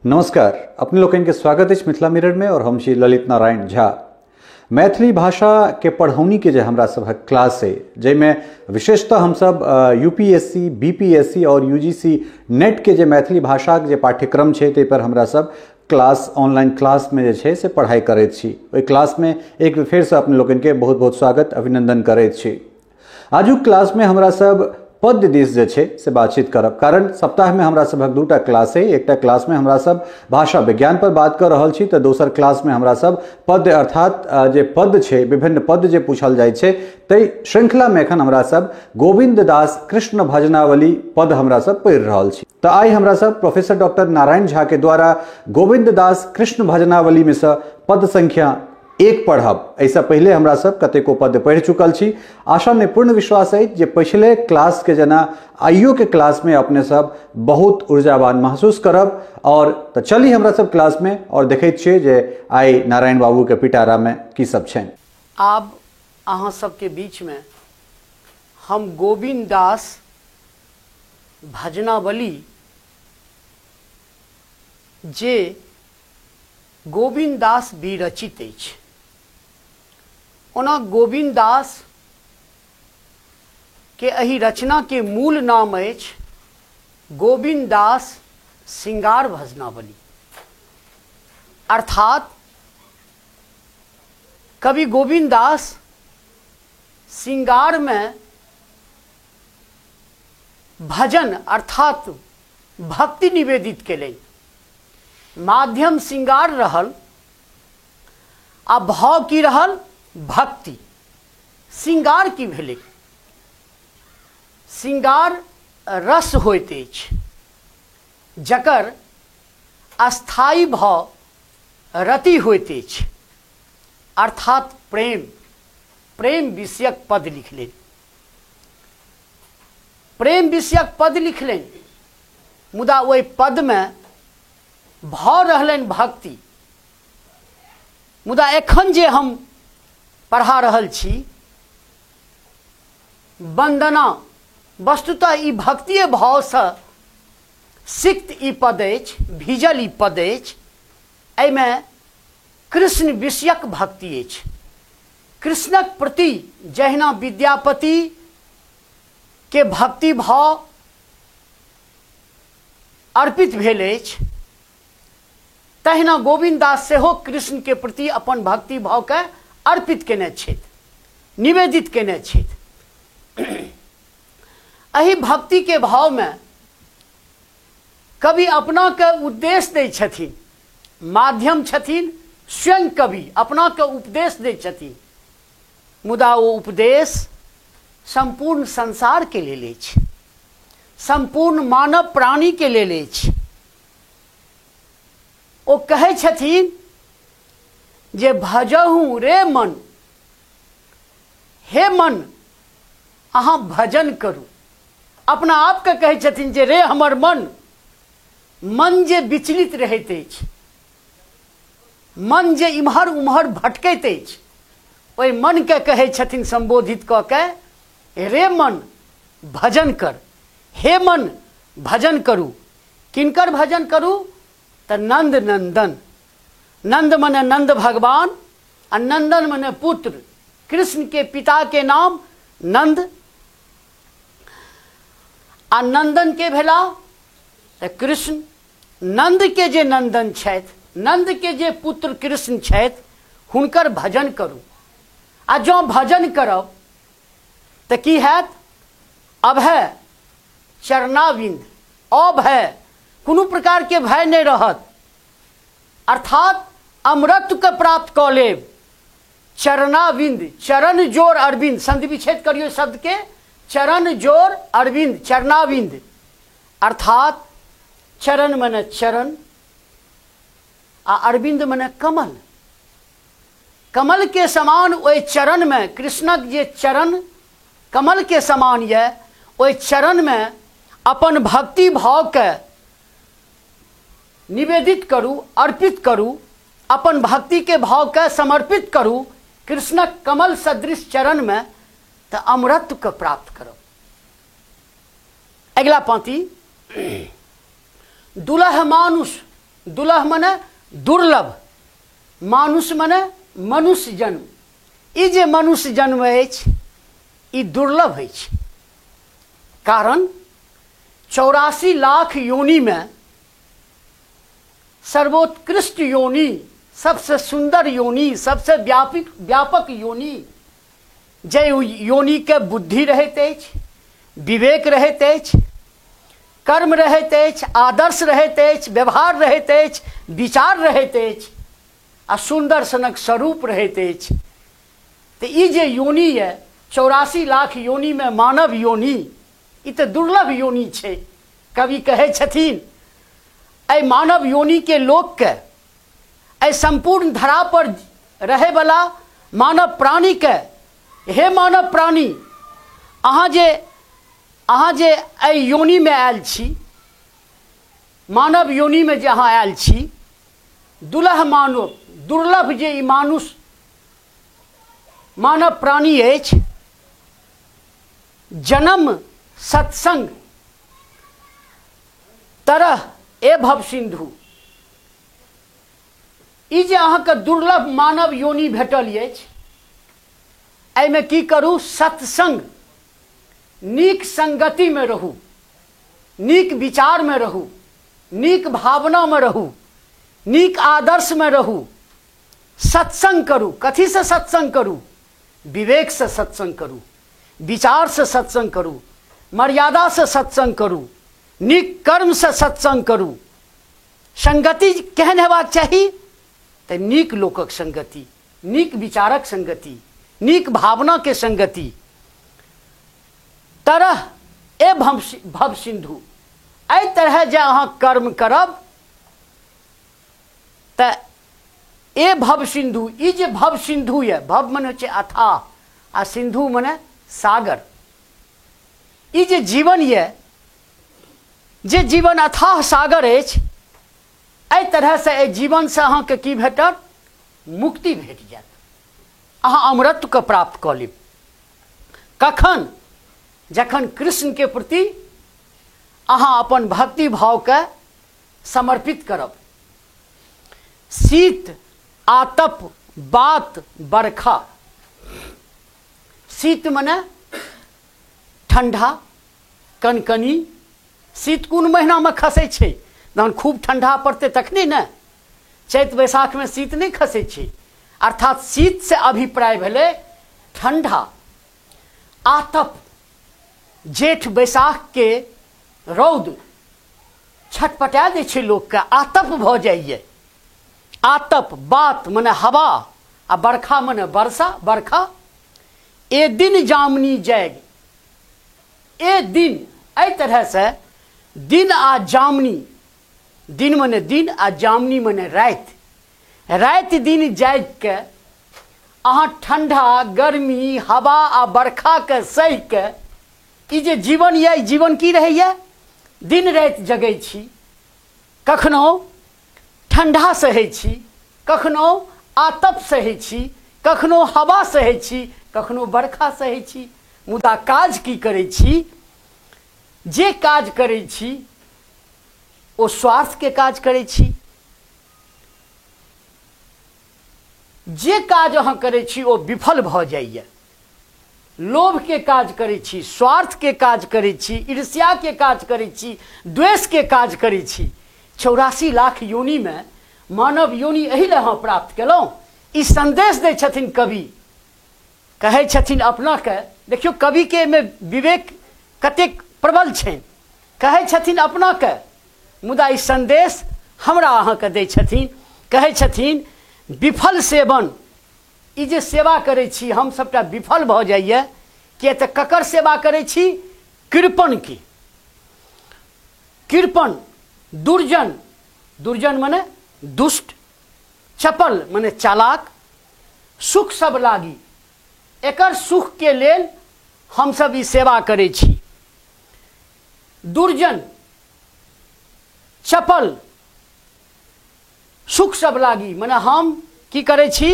नमस्कार, अपने लोकनि के स्वागत अछि मिथिला मिरर में और हम छी ललित नारायण झा। मैथिली भाषा के पढ़ौनी के जे हमरा सभक क्लास है, जाहिमे विशेषतः हमसब यूपीएससी, बीपीएससी और यूजीसी नेट के जे मैथिली भाषा के जे पाठ्यक्रम छै ताहि पर हमरा सब क्लास ऑनलाइन क्लास में जे छै से पढ़ाई करैत छी। ओहि क्लास में एक बेर फेरसँ अपने लोकनि के बहुत बहुत स्वागत अभिनंदन करैत छी। आजुक क्लास में हमरा सब पद्य दिस जे छै से बातचीत करब, कारण सप्ताह में हमरा सभक दूटा क्लास है। एकटा क्लास में हमरा सब भाषा विज्ञान पर बात कर रहल छी तऽ दोसर क्लास में हमरा सब पद्य अर्थात जे पद्य छै, विभिन्न पद्य जे पूछल जाइ छै ताहि श्रृंखला में एखन हमरा सब गोविंद दास कृष्ण भजनावली पद हमरा सब पढ़ि रहल छी। तऽ आइ हमरा सब प्रोफेसर डॉक्टर नारायण झा के द्वारा गोविंद दास कृष्ण भजनावली में से पद संख्या 1 पढ़ब। एहिसँ पहिले हमरा सब कतेको पद्य पढ़ि चुकल छी। आशा में पूर्ण विश्वास अछि जे पिछले क्लास के जेना आइयो के क्लास में अपने सब बहुत ऊर्जावान महसूस करब। और तऽ चली हमरा सब क्लास में और देखैत छियै जे आइ नारायण बाबू के पिटारा में की सब छनि। आब अहाँ सबके बीच में हम गोविंद दास भजनावली जे गोविंद दास विरचित अछि। ओना गोविंद दास के एहि रचना के मूल नाम अछि गोविंद दास श्रृंगार भजनावली, अर्थात कवि गोविंद दास श्रृंगार में भजन अर्थात भक्ति निवेदित केलनि। माध्यम श्रृंगार रहल आ भाव की रहल भक्ति। श्रृंगार की भेलै? श्रृंगार रस होइत अछि जकर अस्थायी भाव रति होइत अछि, अर्थात प्रेम। प्रेम विषयक पद लिखलनि, प्रेम विषयक पद लिखलनि, मुदा ओहि पदमे भाव रहलनि भक्ति। मुदा एखन जे हम पढ़ा रहल छी वंदना, वस्तुतः ई भक्तिए भावसँ सिक्त ई पद अछि, भीजल ई पद अछि। एहिमे कृष्ण विषयक भक्ति अछि। कृष्णक प्रति जहिना विद्यापति के भक्ति भाव अर्पित भेल अछि, तहिना गोविंद दास सेहो कृष्ण के प्रति अपन भक्ति भाव के अर्पित केने छथि, निवेदित केने छथि। एहि भक्ति के भाव में कवि अपना के उपदेश दै छथिन, माध्यम छथिन स्वयं कवि अपना के उपदेश दै छथिन, मुदा ओ उपदेश संपूर्ण संसार के लेल अछि, संपूर्ण मानव प्राणी के लेल अछि। ओ कहै छथिन जे भजहु रे मन, हे मन अहाँ भजन करू। अपना आपके कहै छथिन जे रे हमर मन, मन जे विचलित रहैत अछि, मन जे इम्हर उम्हर भटकैत अछि, ओहि मनके कहै छथिन संबोधित कऽ के, रे मन भजन कर, हे मन भजन करू। किनकर भजन करू? तऽ नंद नंदन। नंद मने नंद भगवान आ नंदन मने पुत्र। कृष्ण के पिता के नाम नंद आ नंदन के भेला तऽ कृष्ण। नंद के जे नंदन छथि, नंद के जे पुत्र कृष्ण छथि, हुनकर भजन करू। आ जँ भजन करब तऽ की हैत? अभय चरणाविंद, अभय, कोनो प्रकार के भय नहीं रहत, अर्थात अमृत के प्राप्त कऽ लेब। चरणाविंद, चरण जोर अरविंद, संधि विच्छेद करियो शब्द के, चरण जोर अरविंद, चरणाविंद, अर्थात चरण मने चरण आ अरविंद मने कमल। कमल के समान ओहि चरण में, कृष्णक जे चरण कमल के समान यऽ, ओहि चरण में अपन भक्ति भाव के निवेदित करू, अर्पित करू, अपन भक्ति के भाव के समर्पित करू कृष्णक कमल सदृश चरण में, तऽ अमृत के प्राप्त करब। अगिला पाँति, दुलह मानुष दुलह मने दुर्लभ, मानुष मने मनुष्य जन्म। ई जे मनुष्य जन्म अछि ई दुर्लभ अछि, कारण 84 लाख योनिमे सर्वोत्कृष्ट योनि, सबसे सुंदर योनि, सबसे व्यापक योनि, जे योनि के बुद्धि रहैत अछि, विवेक रहैत अछि, कर्म रहैत अछि, आदर्श रहैत अछि, व्यवहार रहैत अछि, विचार रहैत अछि आ सुंदर सनक स्वरूप रहैत अछि। तऽ ई जे योनि यऽ 84 लाख योनिमे मानव योनि, ई तऽ दुर्लभ योनि छै। कवि कहै छथिन एहि मानव योनिके लोकके, एहि सम्पूर्ण धरा पर रहैवला मानव प्राणीके, हे मानव प्राणी, अहाँ जे एहि योनिमे आयल छी, मानव योनिमे जे अहाँ आयल छी, दुलह मानव, दुर्लभ जे ई मानुष मानव प्राणी अछि, जन्म सत्संग तरह ए भव सिंधु, ई जे अहाँके दुर्लभ मानव योनि भेटल अछि, एहिमे की करू, सत्संग, नीक संगतिमे रहू, नीक विचारमे रहू, नीक भावनामे रहू, नीक आदर्शमे रहू, सत्संग करू। कथीसँ सत्संग करू? विवेकसँ सत्संग करू, विचारसँ सत्संग करू, मर्यादासँ सत्संग करू, नीक कर्मसँ सत्संग करू। संगति केहन हेबाक चाही? तऽ नीक लोकक संगति, नीक विचारक संगति, नीक भावनाके संगति। तरह ए भव सिंधु, एहि तरह जे अहाँ कर्म करब तऽ ए भव सिंधु, ई जे भव सिंधु यऽ, भव मने होइ छै अथाह आ सिंधु मने सागर, ई जे जीवन यऽ, जे जीवन अथाह सागर अछि, एहि तरहसँ एहि जीवनसँ अहाँके की भेटत? मुक्ति भेट जायत, अहाँ अमरत्वके प्राप्त कऽ लेब। कखन? जखन कृष्णके प्रति अहाँ अपन भक्ति भावके समर्पित करब। शीत आतप बात बरखा, शीत मने ठंडा, कनकनी। शीत कोन महीनामे खसै छै? जहन खूब ठंडा पड़तै तखने ने। चैत बैसाखमे शीत नहि खसै छै, अर्थात शीत से अभिप्राय भेलै ठंडा। आतप, जेठ बैसाख के रौद छटपटा दै छै लोकके, आतप भऽ जाइए। आतप बात मने हवा आ बरखा मने वर्षा, बरखा। ए दिन जामनी जाग, ए दिन, एहि तरहसँ दिन आ जामनी, दिन मने दिन आ जामनी मने राति, राति दिन जागिके अहाँ ठंडा गर्मी हवा आ बरखाके सहिके ई जे जीवन यऽ, ई जीवन की रहैए? दिन राति जगै छी, कखनो ठंडा सहै छी, कखनो आतप सहै छी, कखनो हवा सहै छी, कखनो बरखा सहै छी, मुदा काज की करै छी? जे काज करै छी ओ स्वार्थके काज करै छी। जे काज अहाँ करै छी ओ विफल भऽ जाइए। लोभके काज करै छी, स्वार्थके काज करै छी, ईर्ष्याके काज करै छी, द्वेषके काज करै छी। 84 लाख योनिमे मानव योनि एहि लए अहाँ प्राप्त केलहुँ, ई संदेश दै छथिन कवि। कहै छथिन अपनाके, देखियौ कविके एहिमे विवेक कतेक प्रबल छनि। कहै छथिन अपनाके, मुदा ई संदेश हमरा अहाँके दै छथिन। कहै छथिन विफल सेवन, ई जे सेवा करै छी हम सबटा विफल भऽ जाइए। किया तऽ ककर सेवा करै छी? कृपण की। कृपण, दुर्जन, दुर्जन मने दुष्ट, चपल मने चालाक, सुख सब लागी, एकर सुख के लेल हमसब ई सेवा करै छी। दुर्जन, चपल, सुख सब लागी मने हम की करै छी?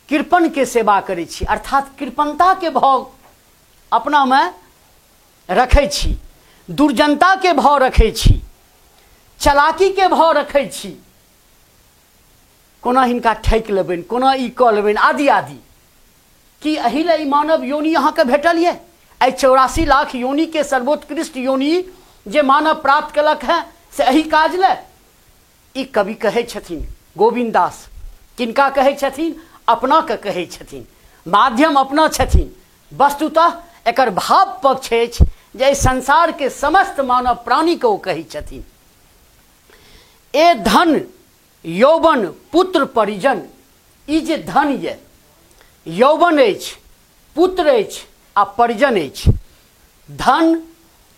कृपण के सेवा करै छी, अर्थात कृपणता के भाव अपना में रखै छी, दुर्जनता के भाव रखै छी, चलाकीके भाव रखै छी, कोना हिनका ठकि लेबनि, कोना ई कऽ लेबनि आदि आदि। कि एहि लए ई मानव योनि अहाँके भेटल यऽ? एहि 84 लाख योनिके सर्वोत्कृष्ट योनि जे मानव प्राप्त केलक हेँ से एहि काज लए? ई कवि कहै छथिन गोविन्द दास। किनका कहै छथिन? अपनाके कहै छथिन, माध्यम अपना छथिन। वस्तुतः एकर भाव पक्ष अछि जे एहि संसारके समस्त मानव प्राणीके ओ कहै छथिन। ए धन यौवन पुत्र परिजन, ई जे धन ये, यौवन अछि, पुत्र अछि आ परिजन अछि। धन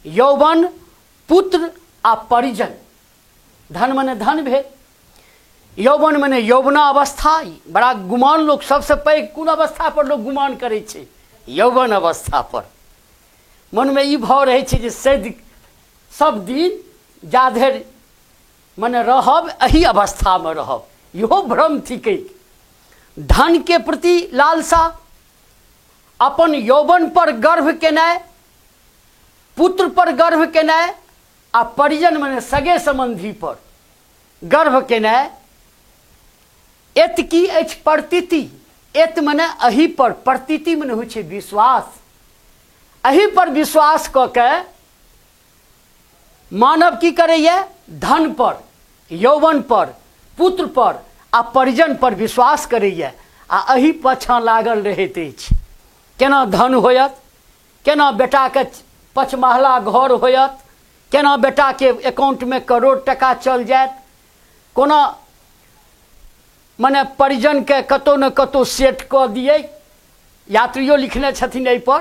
यौवन पुत्र आ परिजन। धन मने धन भेल, यौवन मने यौवना अवस्था। बड़ा गुमान लोक, सबसँ पैघ कोन अवस्था पर लोक गुमान करै छै? यौवन अवस्था पर। मनमे ई भाव रहै छै जे सद सब दिन जाधरि मने रहब एही अवस्थामे रहब, इहो भ्रम थिकै। धन के प्रति लालसा, अपन यौवन पर गर्व केनाइ, पुत्र पर गर्व केनाइ आ परिजन मने सगे संबंधी पर गर्व केनाइ। एत की अछि प्रतीति? एत मने एही पर, प्रतीति मने होइ छै विश्वास। एही पर विश्वास कऽ के मानव की करैए? धन पर, यौवन पर, पुत्र पर आ परिजन पर विश्वास करैए आ एही पाछाँ लागल रहैत अछि। केना धन होयत, केना बेटाके पचमहला घर होयत, केना बेटाके अकाउंटमे करोड़ टका चल जायत, कोना मने परिजनके कतहु ने कतहु सेट कऽ दियै। यात्रियो लिखने छथिन एहिपर,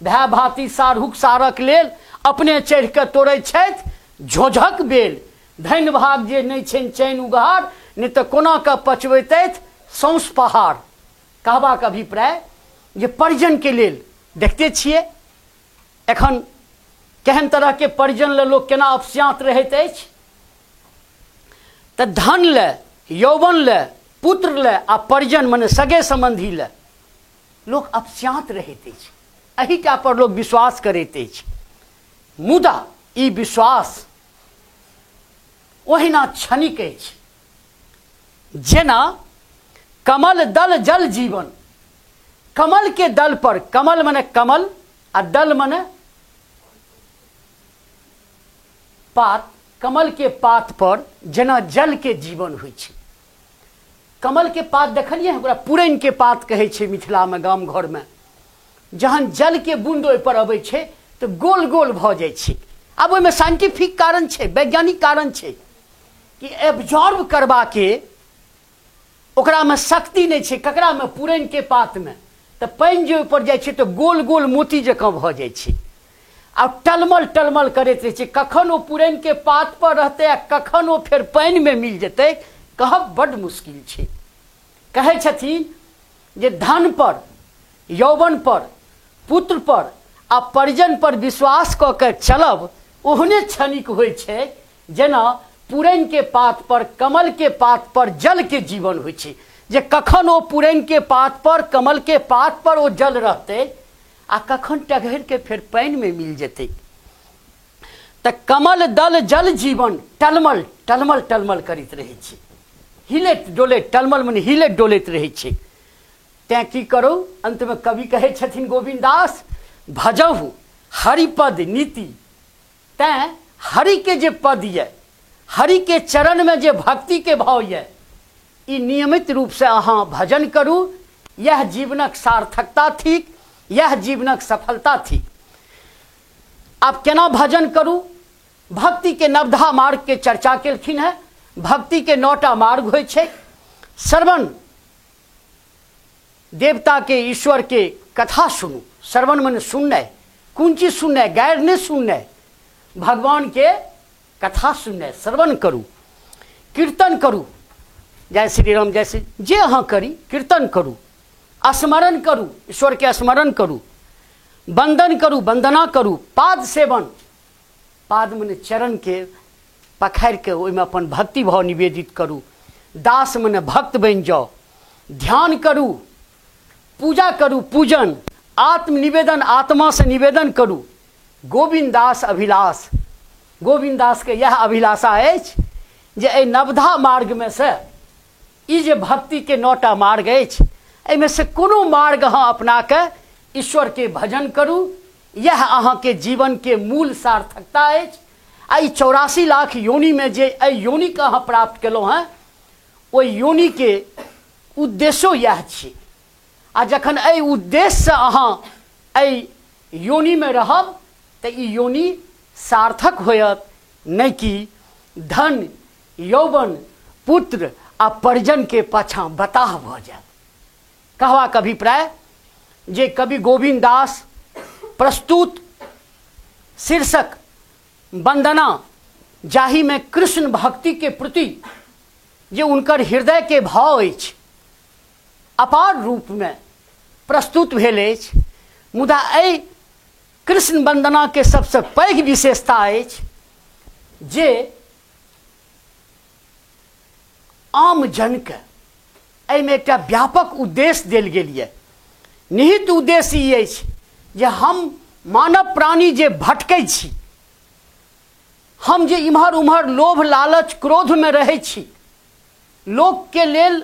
भाय भाती साढ़ूक सारक लेल अपने चढ़ि कऽ तोड़ै छथि झोझक बेल। धन भाग जे नहि छनि चैन उघार, नहि तऽ कोना कऽ पचबैतथि सौंस पहाड़। कहबाक अभिप्राय जे परिजनके लेल देखते छियै एखन केहन तरहके परिजन लए लोक केना अपस्याँत रहैत अछि। तऽ धन लए, यौवन लए, पुत्र लए आ परिजन मने सगे संबंधी लए लोक अपस्याँत रहैत अछि, एहिटा पर लोक विश्वास करैत अछि। मुदा ई विश्वास ओहिना क्षणिक अछि जेना कमल दल जल जीवन। कमल के दल पर, कमल मने कमल आ दल मने पात, कमल के पात पर जेना जल के जीवन होइ छै। कमल के पात देखलियै? ओकरा पुरैन के पात कहै छै मिथिलामे, गाम घरमे। जहन जल के बूंद ओहि पर अबै छै तऽ गोल गोल भऽ जाइ छै। आब ओहिमे साइंटिफिक कारण छै, वैज्ञानिक कारण छै कि एब्जॉर्ब करबाके ओकरामे शक्ति नहि छै। ककरामे? पुरैन के पातमे। तऽ पानि जे ओहिपर जाइ छै तऽ गोल गोल मोती जकाँ भऽ जाइ छै आ टलमल टलमल करैत रहै छै। कखन ओ पुरैन के पात पर रहतै आ कखन ओ फेर पानिमे मिल जेतै, कहब बड्ड मुश्किल छै। कहै छथिन जे धन पर, यौवन पर, पुत्र पर आ परिजन पर विश्वास कऽ के चलब ओहने क्षणिक होइ छै जेना पुरैन के पात पर, कमल के पात पर जल के जीवन होइ छै। जे कखन ओ पुरैन के पात पर, कमल के पात पर ओ जल रहतै आ कखन टघरि के फेर पानिमे मिल जेतै। तऽ कमल दल जल जीवन टलमल टलमल टलमल करैत रहै छै, हिलैत डोलैत, टलमल मने हिलैत डोलैत रहै छै। तैँ की करू? अन्तमे कवि कहै छथिन गोविन्द दास, भजहु हरिपद नीति। तैँ हरिके जे पद यऽ, हरिके चरणमे जे भक्तिके भाव यऽ, ई नियमित रूपसँ अहाँ भजन करू। यह जीवनक सार्थकता थिक, यह जीवनक सफलता थिक। आब केना भजन करू? भक्ति के नवधा मार्ग के चर्चा केलखिन हेँ। भक्ति के 9टा मार्ग होइ छै। श्रवण, देवता के, ईश्वर के कथा सुनू। श्रवण मने सुननाइ। कोन चीज सुननाइ? गारि नहि सुननाइ, भगवान के कथा सुननाइ, श्रवण करू। कीर्तन करू, जय श्री राम जय श्री, जे अहाँ करी कीर्तन करू। स्मरण करू, ईश्वर के स्मरण करू। वंदन करू, वंदना करू। पाद सेवन, पाद मने चरण के पखारि के ओहिमे अपन भक्ति भाव निवेदित करू। दास मने भक्त बनि जाउ। ध्यान करू, पूजा करू, पूजन, आत्मनिवेदन, आत्मा से निवेदन करू। गोविंद दास अभिलाष, गोविन्द दास के यह अभिलाषा अछि जे एहि नवधा मार्ग में से ई जे भक्ति के 9टा मार्ग अछि एहिमे से कोनो मार्ग अहाँ अपना के ईश्वर के भजन करू, यह अहाँ के जीवन के मूल सार्थकता अछि। आ ई 84 लाख योनि में जे एहि योनि के अहाँ प्राप्त केलहुँ हेँ ओहि योनि के उद्देश्यो यह छी। आ जखन एहि उद्देश्यसँ अहाँ एहि योनिमे रहब तऽ ई योनि सार्थक होयत, नहि कि धन यौवन पुत्र आ परिजन के पाछाँ बताह भऽ जायत। कहबाक अभिप्राय जे कवि गोविन्द दास प्रस्तुत शीर्षक वंदना जाहिमे कृष्ण भक्ति के प्रति जे उनकर हृदय के भाव अछि अपार रूप में प्रस्तुत भेल अछि। मुदा एहि कृष्ण वंदना के सबसे पैघ विशेषता अछि जे आम जनके एहिमे एकटा व्यापक उद्देश्य देल गेल यऽ। निहित उद्देश्य ई अछि जे हम मानव प्राणी जे भटकै छी, हम जे इम्हर उम्हर लोभ लालच क्रोधमे रहै छी, लोकके लेल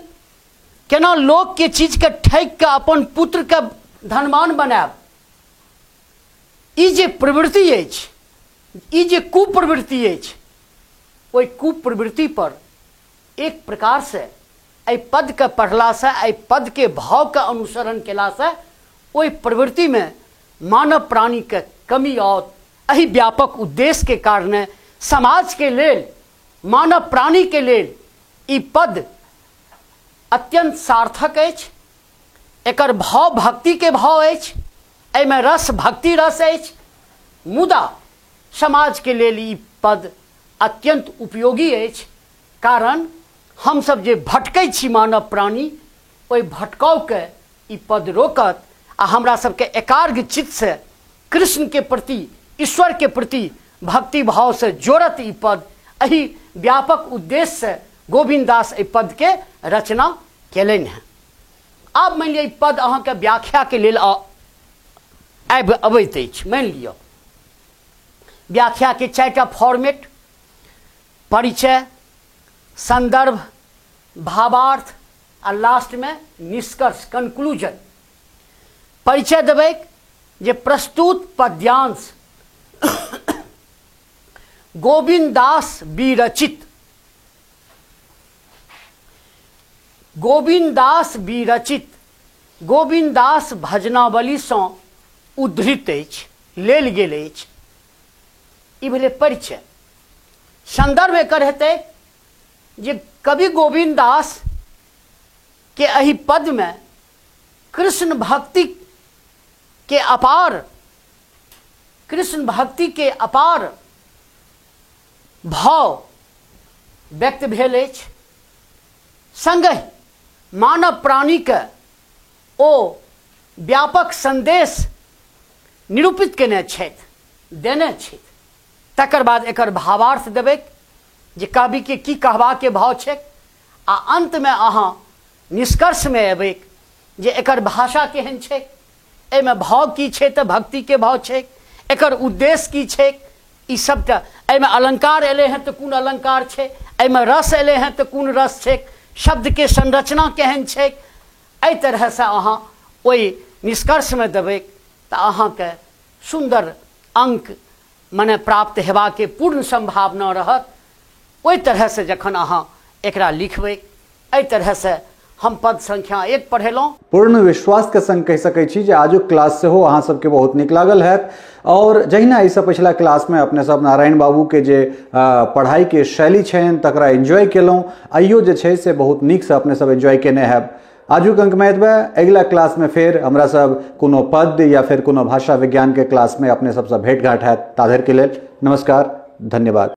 केना लोकके चीजके ठकि कऽ अपन पुत्रके धनवान बनायब, ई जे प्रवृत्ति अछि, ई जे कुप्रवृत्ति अछि, ओहि कुप्रवृत्ति पर एक प्रकारसँ एहि पदके पढ़लासँ, एहि पदके भावके अनुसरण केलासँ ओहि प्रवृत्तिमे मानव प्राणीके कमी आओत। एहि व्यापक उद्देश्यके कारणे समाजके लेल, मानव प्राणीके लेल ई पद अत्यंत सार्थक अछि। एकर भाव भक्तिके भाव अछि, एहिमे रस भक्ति रस अछि, मुदा समाजके लेल ई पद अत्यंत उपयोगी अछि। कारण हमसब जे भटकै छी मानव प्राणी, ओहि भटकावके ई पद रोकत आ हमरा सबके एकाग्र चित्तसँ कृष्णके प्रति, ईश्वरके प्रति भक्ति भावसँ जोड़त ई पद। एहि व्यापक उद्देश्यसँ गोविन्द दास एहि पदके रचना केलनि हेँ। आब मानि लिअ ई पद अहाँके व्याख्याके लेल आबि अबैत अछि। मानि लिअ व्याख्याके 4टा फॉर्मेट: परिचय, संदर्भ, भावार्थ आ लास्टमे निष्कर्ष, कंक्लूजन। परिचय देबै जे प्रस्तुत पद्यांश गोविन्द दास विरचित, गोविन्द दास विरचित गोविन्द दास भजनावलीसँ उद्धृत अछि, लेल गेल अछि। ई भेलै परिचय। संदर्भ एकर हेतै जे कवि गोविन्द दास के एहि पदमे कृष्ण भक्ति के अपार, कृष्ण भक्ति के अपार भाव व्यक्त भेल अछि। संगहि मानव प्राणीके ओ व्यापक संदेश निरूपित केने छथि, देने छथि। तकर बाद एकर भावार्थ देबै जे कविके की कहबाके भाव छै, आ अंतमे अहाँ निष्कर्षमे अयबै जे एकर भाषा केहन छै, एहिमे भाव की छै, तऽ भक्तिके भाव छै, एकर उद्देश्य की छै, ई सबटा। एहिमे अलंकार एलै हँ तऽ कोन अलंकार छै, एहिमे रस एलै हँ तऽ कोन रस छै, शब्दके संरचना केहन छै। एहि तरहसँ अहाँ ओहि निष्कर्षमे देबै तऽ अहाँके सुन्दर अंक मने प्राप्त हेबाके पूर्ण संभावना रहत। ओहि तरहसँ जखन अहाँ एकरा लिखबै, एहि तरहसँ हम पद संख्या 1 पढ़ेलहुँ। पूर्ण विश्वास के संग कहि सकै छी जे आजुक क्लास सेहो अहाँ सबके बहुत नीक लागल हैत। और जहिना एहिसँ पछिला क्लास में अपने सब नारायण बाबू के जे पढ़ाई के शैली छनि तकरा एंजॉय केलहुँ, आइयो जे छै से बहुत नीकसँ अपने सब एंजॉय केने हैब। आजुक अंक में एतबे। अगिला क्लास में फेर हमरा सब कोनो पद्य या फिर कोनो भाषा विज्ञान के क्लास में अपने सबसँ भेंट घाट हैत। ताधरि के लेल नमस्कार, धन्यवाद।